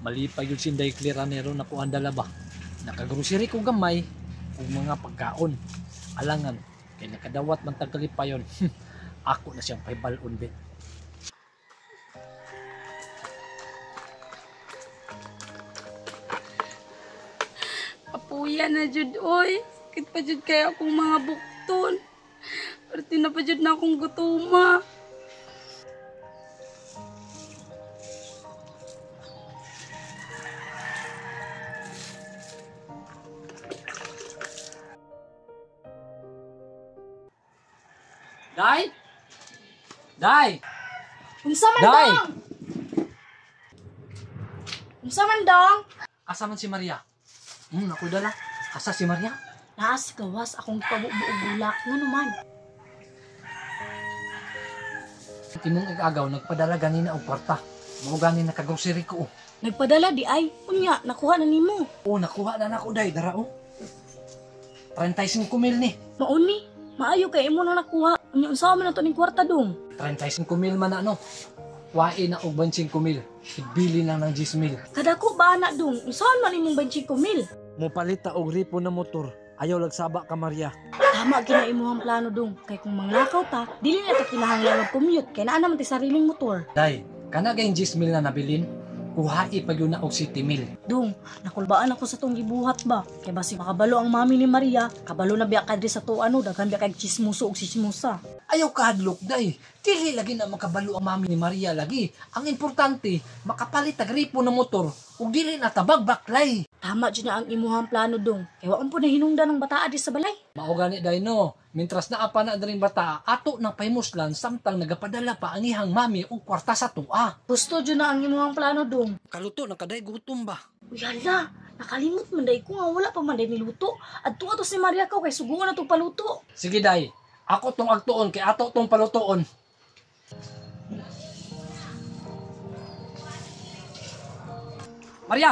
Malipay yun sinday Claire na kuan dala ba. Nakagrocery ko gamay ug mga pagkaon. Alangan kay nakadawat man tag kalipayon. Ako na siyang pahibal-on be. Kapuya na jud oy. Sakit pa jud kay akong mga bukton. Perti na pa jud na akong gutuma. Day! Day! Unsa man Day! dong? Unsa man dong? Asa man si Maria? Ako dala. Asa si Maria? Naa sa gawas akong gipabubuog bulak ngano man. Imong igagaw nagpadala ganina og kwarta. Mao gani nakagrocery ko. Oh. Nagpadala di ay. Unya nakuha na nimo. Oh, nakuha na nako day dara oh. 35 mil ni. Mao ni. Maayo kay imo na nakuha. Unya unsa man na to ning kwarta dong? 35 mil man na ano. Wae na og 25 mil. Ibili na ng 10 mil. Kadako ba na dong? Unsaon man imong 25 mil? Mopalit ta og ripo na motor. Ayaw lagsaba ka Maria. Tama gyud na imong plano dong. Kay kung manglakaw ta, dili na ta kinahanglan mag-commute kay naa naman tay sariling motor. Day, kana gayong 10 mil na nabilin, kuhae pa gyud na og 7 mil. Dong, nakulbaan ako sa tong gibuhat ba? Kay basig makabalo ang mami ni Maria, kabalo na biya kadri sa tuwa no, daghan biya kay chismoso og chismosa. Ayaw kahadlok day. Dili lagi na makabalo ang mami ni Maria lagi. Ang importante, makapalit tag ripo na motor ug dili na tabag baklay. Tama jud na ang imuhang plano dong. Kay wa po na hinungdan ang bataa di sa balay. Mao gani day no. Mintras naa pa na diring bata, ato nang pahimuslan samtang nagapadala pa ang ihang mami og kwarta sa tua. Gusto jud na ang imuhang plano dong. Kaluto na kaday gutom ba? Uy hala, nakalimot man day ko nga wala pa man day niluto. Adto ato si Maria ko kay suguan na tong paluto. Sige day, ako tong agtuon kay ato tong palutoon. Maria,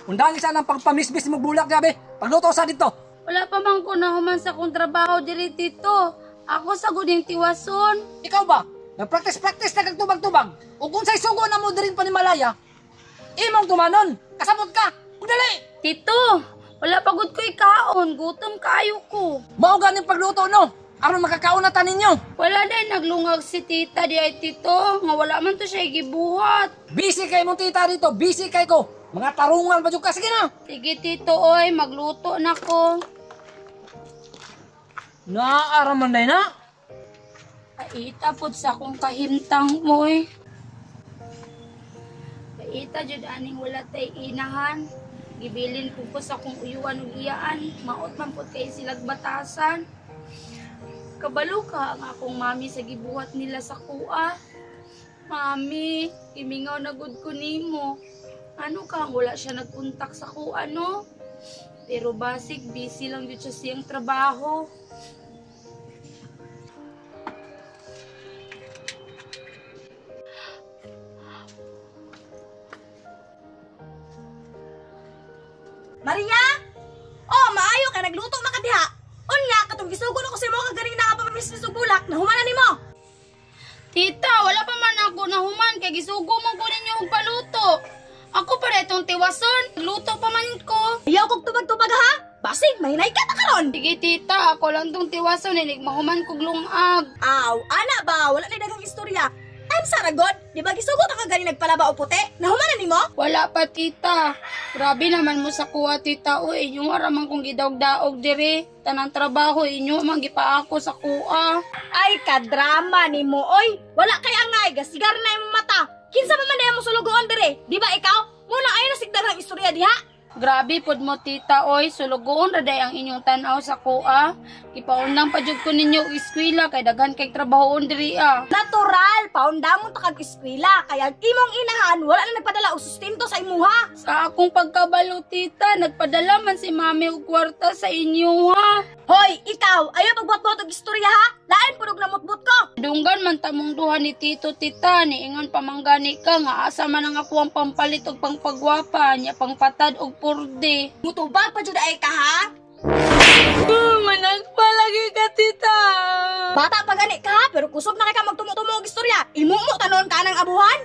undangi sana ang pagpamismis mo bulak gabi. Pagluto sa dito. Wala pa man ko nahuman sa akong trabaho diri tito. Ako sa guding tiwason. Ikaw ba? Nagpractice-practice na kag tubag-tubag. Ug unsay sugo na mo diring panimalaya? Imong tumanon. Kasabot ka. Ug dali. Tito, wala pa gud ko ikaon. Gutom kaayo ko. Mao ganing pagluto no. Aron makakaon na ta ninyo. Wala din naglungag si tita di ay tito. Nga wala man to siya gibuhat. Busy kay mong tita dito. Busy kay ko. Mga tarungan ba jud ka? Sige na. Sige tito oy, magluto na ko. Naaraman day na. Paita pod sa akong kahimtang oy. Paita jud aning wala tay inahan. Gibilin ko sa akong uyuan ug iyaan. Maot man pod kay silag batasan. Kabalo ka ang akong mami sa gibuhat nila sa kuha. Mami, imingaw na gud ko nimo. Ano ka, wala siya nagkontak sa kuha, no? Pero basig, busy lang jud siya siyang trabaho. Maria! Oh, maayo ka nagluto na ka diha. Unya katong gisugo na ko sa imo kaganing nakapamismis og bulak, nahuman na nimo. Tita, wala pa man ako nahuman kay gisugo man ko ninyo og paluto. Ako pa itong tiwason, luto pa man ko. Ayaw kog tubag-tubag ha. Basig mahinay ka ta karon. Sige tita, ako lang tong tiwason, inig mahuman kog lungag. Aw, ana ba, wala na daghang istorya. I'm Saragod, di ba gisugo ta ka gani nagpalaba og puti? Nahuman na nimo? Wala pa tita. Grabe naman mo sa kuha tita. Uy, inyo raman kong gidaog-daog dire. Tanang trabaho inyo man gipaako sa kuha. Ay kadrama nimo oy. Wala kay angay, gasigar na imong mata. Kinsa pa man mo sulugoon dire? Di ba ikaw? Muna ayo na sigdaghang istorya diha. Grabe pod mo tita oy, sulugoon ra day ang inyong tan-aw sa kuha. Gipaundang pa jud ko ninyo og eskwela kay daghan kay trabahoon diri ah. Natural, paundamon ta kag eskwela kay ang imong inahan wala na nagpadala og sustento sa imuha. Sa akong pagkabalo tita, nagpadala man si mami og kwarta sa inyo ha. Hoy, ikaw, ayaw pagbuhat-buhat og istorya ha. Lain pud og namutbot ko. Dunggan man tamong duha ni tito tita, niingon pa man gani ka nga asa man ang ako ang pampalit og pangpagwapa, nya pangpatad og purde. Mutubag pa jud ay ka ha. Managpalagi ka tita. Bata pa gani ka ha, pero kusog na kay ka magtumo-tumo og istorya. Imumo tanon ka ng abuhan.